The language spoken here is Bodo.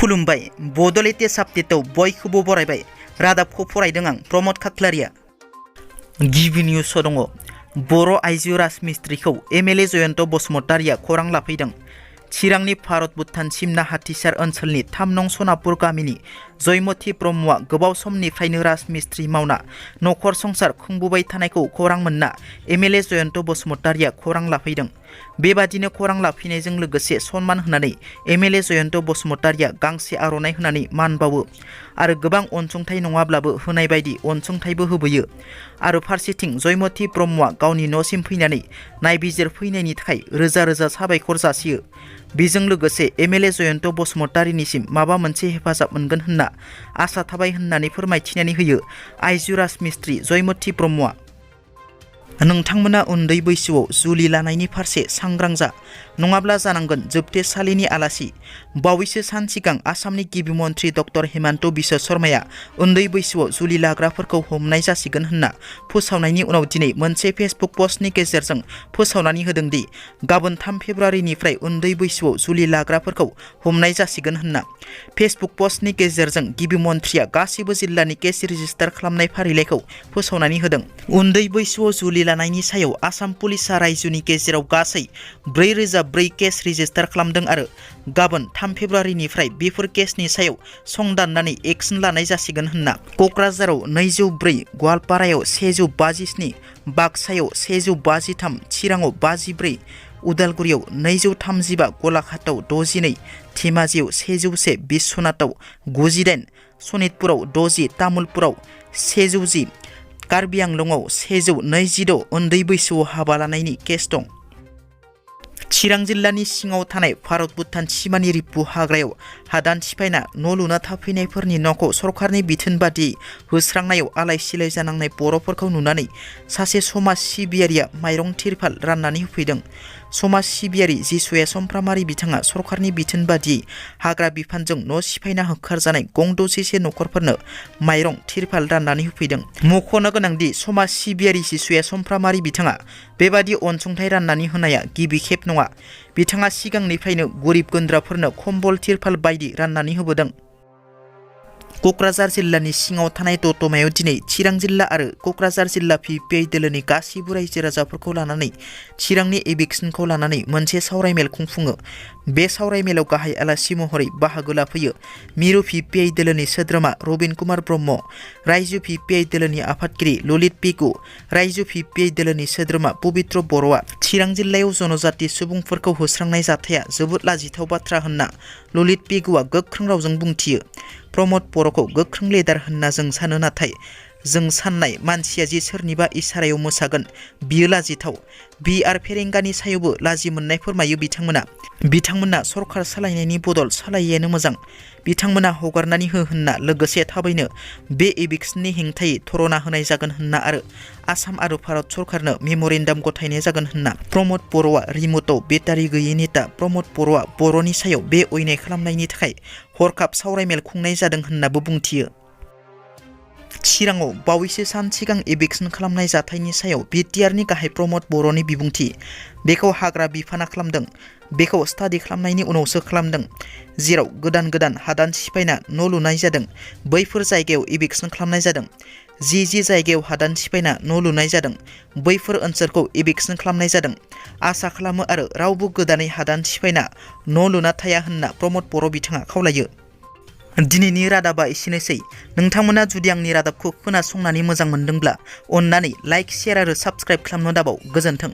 खुलुमबाय बड' लेटेस्ट आपडेटआव बयखौबो बरायबाय। रादाबखौ फरायदों आं प्रमद खाख्लारिया। गिबि निउसआव दङ बर' आइजो राजमिस्त्रिखौ एमएलए जयन्त बसुमतारिया खौरां लाफैदों। चिरांनि भारत भुटान सिमना हाथिसार ओनसोलनि 3 नं सनापुर गामिनि जयमती ब्रह्मआ गोबाव समनिफ्रायनो राजमिस्त्रि मावना नखर संसार खुंबोबाय थानायखौ खौरां मोनना एमएलए जयन्त बसुमतारिया खौरां लाफैदों। बेबादिनो खौरां लाफैनायजों लोगोसे सन्मान होनानै एमएलए जयन्त बसुमतारिया गांसे आर'नाइ होनानै मान बावो आरो गोबां अनसुंथाइ नङाब्लाबो होनाय बायदि अनसुंथाइबो होबोयो। आरो फारसेथिं जयमती ब्रह्मआ गावनि न'सिम फैनानै नायबिजिर फैनायनि थाखाय रोजा रोजा साबायखर जासियो। बेजों लोगोसे एमएलए जयन्त बसुमतारिनिसिम माबा मोनसे हेफाजाब मोनगोन होनना आसा थाबाय होननानै फोरमायथिनानै होयो आइजो राजमिस्त्रि जयमती ब्रह्मआ। नोंथांमोना उन्दै बैसोआव जुलि लानायनि फारसे सांग्रां जा, नङाब्ला जानांगोन जोबथेसालिनि आलासि। बावैसो सान सिगां आसामनि गिबि मन्त्रि डक्टर हिमन्त बिश्व शर्माया उन्दै बैसोआव जुलि लाग्राफोरखौ हमनाय जासिगोन होनना फोसावनायनि उनाव दिनै मोनसे फेसबुक पस्टनि गेजेरजों फोसावनानै होदों दि गाबोन 3 फेब्रुवारिनिफ्राय उन्दै बैसोआव जुलि लाग्राफोरखौ हमनाय जासिगोन होनना। फेसबुक पस्टनि गेजेरजों गिबि मन्थ्रिया गासिबो जिल्लानि केस रेजिस्टार खालामनाय फारिलाइखौ फोसावनानै होदों। उन्दै बैसोआव जुलि लानायनि सायाव आसाम पुलिसा रायजोनि गेजेराव गासै 4004 केस रेजिस्टार खालामदों आरो गाबोन 3 फेब्रुवारिनिफ्राय बेफोर केसनि सायाव संदाननानै एक्सन लानाय जासिगोन होनना। क'क्राझाराव 204, गवालपारायाव 157, बाक्सायाव 153, चिराङाव 54, उदालगुरियाव 235, गलाघाटआव 62, धेमाजियाव 101, बिश्वनाथआव 98, सनितपुराव 60, तामुलपुराव 110, कार्बि आंलंआव 126 उन्दै बैसोआव हाबा लानायनि केस दं। चिरां जिल्लानि सिङाव थानाय भारत भुटान सिमानि रिपु हाग्रायाव हादान सिफायना न' लुना थाफैनायफोरनि न'खौ सरकारनि बिथोन बादियै होस्रांनायाव आलाय सिलाय जानांनाय बर'फोरखौ नुनानै सासे समाज सिबियारिया माइरं तिरपाल राननानै होफैदों। समाज सिबियारि जिसुया समफ्रामारि बिथाङा सरकारनि बिथोन बादियै हाग्रा बिफानजों न' सिफायना होखारजानाय गं दसेसे नखरफोरनो माइरं तिरपाल राननानै होफैदों। मख'नो गोनांदि समाज सिबियारि जिसुया समफ्रामारि बिथाङा बेबादि अनसुंथाइ राननानै होनाया गिबि खेब नङा। बिथाङा सिगांनिफ्रायनो गरिब गुन्द्राफोरनो कम्बल तिरपाल बायदि राननानै होबोदों। क'क्राझार जिल्लानि सिङाव थानाय दतमायाव दिनै चिरां जिल्ला आरो क'क्राझार जिल्ला पिपिआइ दोलोनि गासिबो रायजो राजाफोरखौ लानानै चिरांनि इभिक्सनखौ लानानै मोनसे सावरायमेल खुंफुङो। बे सावरायमेलाव गाहाय आलासि महरै बाहागो लाफैयो मिरु पिपिआइ दोलोनि सोद्रोमा रबिन कुमार ब्रह्म, रायजो पिपिआइ दोलोनि आफादगिरि ललित पेगु, रायजो पिपिआइ दोलोनि सोद्रोमा पबित्र बर'आ। चिरां जिल्लायाव जनजाति सुबुंफोरखौ होस्रांनाय जाथाया जोबोद लाजिथाव बाथ्रा होनना ललित पेगुआ गोख्रों रावजों बुंथियो। प्रमद बर'खौ गोख्रों लिडार होनना जों सानो, नाथाय जों साननाय मानसिया जि सोरनिबा इसारायाव मोसागोन बियो लाजिथाव। बिआर फेरेंगानि सायावबो लाजि मोननाय फोरमायो बिथांमोना सरकार सालायनायनि बदल सालायैयानो मोजां। बिथांमोना हगारनानै हो होनना लोगोसे थाबैनो बे इभिक्सननि हेंथायै धरना होनाय जागोन होनना आरो आसाम आरो भारत सरकारनो मेम'रेन्डाम गथायनाय जागोन होनना। प्रमद बर'आ रिमटआव बेटारि गैयै नेता प्रमद बर'आ बर'नि सायाव बे अयनाय खालामनायनि थाखाय हरखाब सावरायमेल खुंनाय जादों होननाबो बुंथियो। चिराङाव बावैसो सान सिगां इभिक्सन खालामनाय जाथायनि सायाव बिटिआरनि गाहाय प्रमद बर'नि बिबुंथि। बेखौ हाग्रा बिफाना खालामदों, बेखौ स्टाडि खालामनायनि उनावसो खालामदों। जेराव गोदान गोदान हादान सिफायना न' लुनाय जादों बैफोर जायगायाव इभिक्सन खालामनाय जादों। जि जायगायाव हादान सिफायना न' लुनाय जादों बैफोर ओनसोलखौ इभिक्सन खालामनाय जादों। आसा खालामो आरो रावबो गोदानै हादान सिफायना न' लुना थाया होनना प्रमद बर' बिथाङा खावलायो। दिनैनि रादाबा एसेनोसै। नोंथांमोना जुदि आंनि रादाबखौ खोनासंनानै मोजां मोनदोंब्ला अन्नानै लाइक, शेयार आरो साबस्क्राइब खालामनो दाबाव। गोजोन्थों।